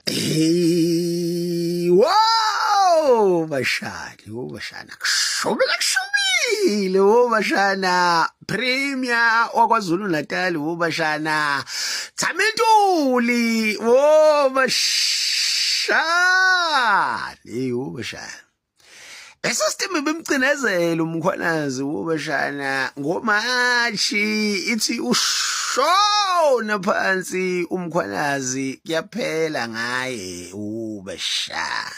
Hey, wow, bashana, wo bashana, kushubile kushubile, wo bashana, Premier wakwaZulu Natal, wo bashana, Thamintuli, wo bashana, hey, wo bashana. Esystem ibimcinezela uMkhwanazi wobashana ngoMashi ithi ushona phansi uMkhwanazi kuyaphela ngaye ubashana.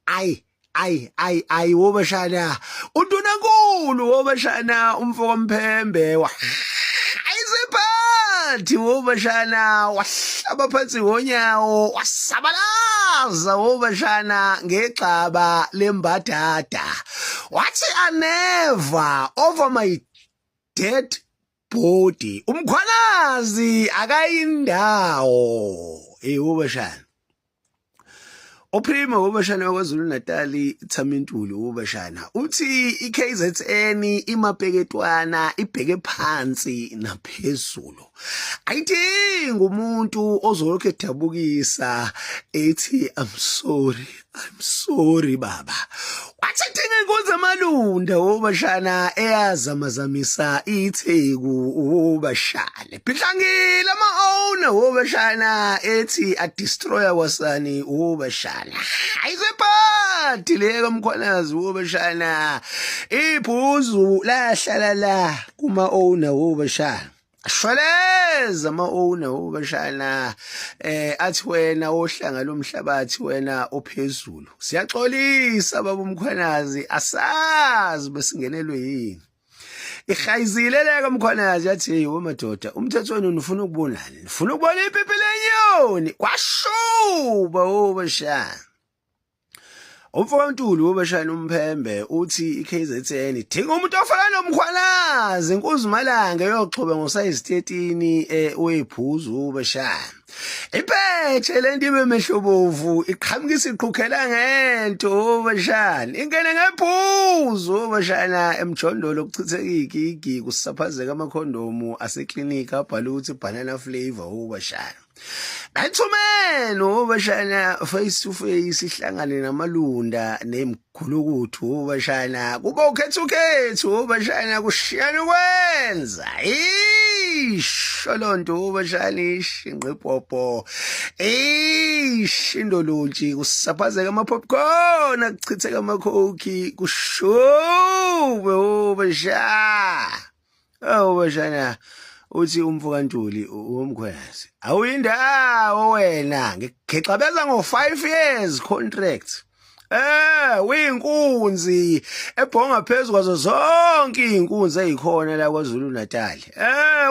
Ayi ayi ayi ayi wobashana undunankulu wobashana umfo kaMphembe wa ayisephathi wobashana wahlaba phansi ngonyawo wasabalaza wobashana ngegxaba lembadada wathi aneva over my dead body umkhwanazi akayindawo hey wobashana Uprimo wobashana waKwaZulu Natal Thami Ntuli wobashana uthi iKZN imapeketwana ibheke phansi naphezulu ayidingi umuntu ozolokhu edabukisa ethi I'm sorry I'm sorry baba wathi dinga inkunzi amalunda wobashana eyazamazamisa itheku wobashane Phihlangile ama-owner wobashana ethi adestroyer kwasani wobashana. Ayisephathi le kaMkhwanazi wobashana. Ibhuzu lahlala la kuma-owner wobashana. Ashweleza ama-owner wobashana athi wena ohlanga lomhlabathi wena ophezulu. Siyaxolisa baba uMkhwanazi asazi besingenelwe yini. Ihayizile leka mkhwanazi yathi hey wemadoda umthetho wenu nifuna ukubonani nifuna ukubona ipipi lenyoni kwashuba obashana UmfokaNtuli wobashana umphembe uthi iKZN idinga umuntu ofana nomkhwanazi inkuzimalanga eyoxhoba ngosayizi 13 eh wephuzu ubashana Iphethe lento ibe mehlobovu iqhamukisa iqhukhela ngento bashana ingene ngephuzu bashana emjondolo kuchitheka igigi kusaphazeka amakhondomu aseklinikhi abhala ukuthi banana flavor ubashana Bayithumele ubashana face to face ihlangane namalunda nemgulukuthu ubashana kuba ukhetha ukhethu ubashana kushiyana ukwenza isho lonto ubashana ishinqibhobho ishindolontshi kusaphazeka ama popcorn akuchitheka amakhokhi kushube ubashana Awu bashana uthi umfo kaNtuli womkhwezi awuyindawo wena ngigexabeza ngo-5 years contract uyinkunzi ebhonga phezu kwazo zonke izinkunzi ezikhona la kwaZulu Natal.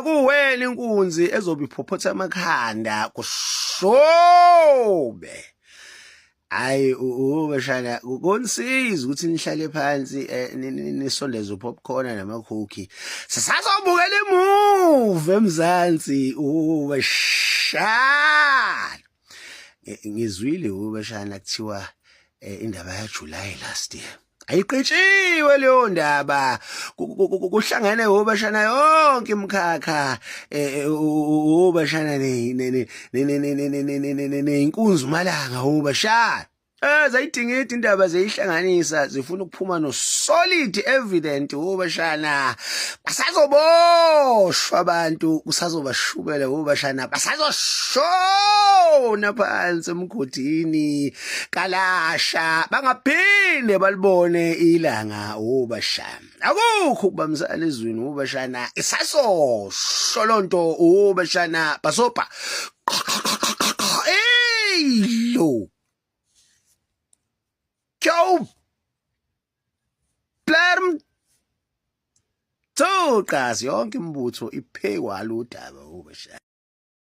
Kuwena inkunzi ezobe iphophotha amakhanda kushobe. Hayi ubashana konsiza ukuthi nihlale phansi eh, nisondeze upopcorn namakhukhi. Sisazobukela imuvi eMzansi ubashana. Ngizwile ubashana kuthiwa eh, indaba ya July last year. Ayiqitshiwe leyo ndaba kuhlangene obashana yonke imikhakha obashana neyinkunzi malanga obashana zayidingida indaba zeyihlanganisa zifuna ukuphuma no solid evident obashana basazoboshwa abantu kusazobashubela obashana basazoshona phansi emgodini kalasha bangaphinde balibone ilanga ubashana akukho ukubambisana ezweni ubashana isasosho lonto ubashana basopa hey lo Joe Blerm Thuqas yonke imbutho iphekwa lo daba ubashana.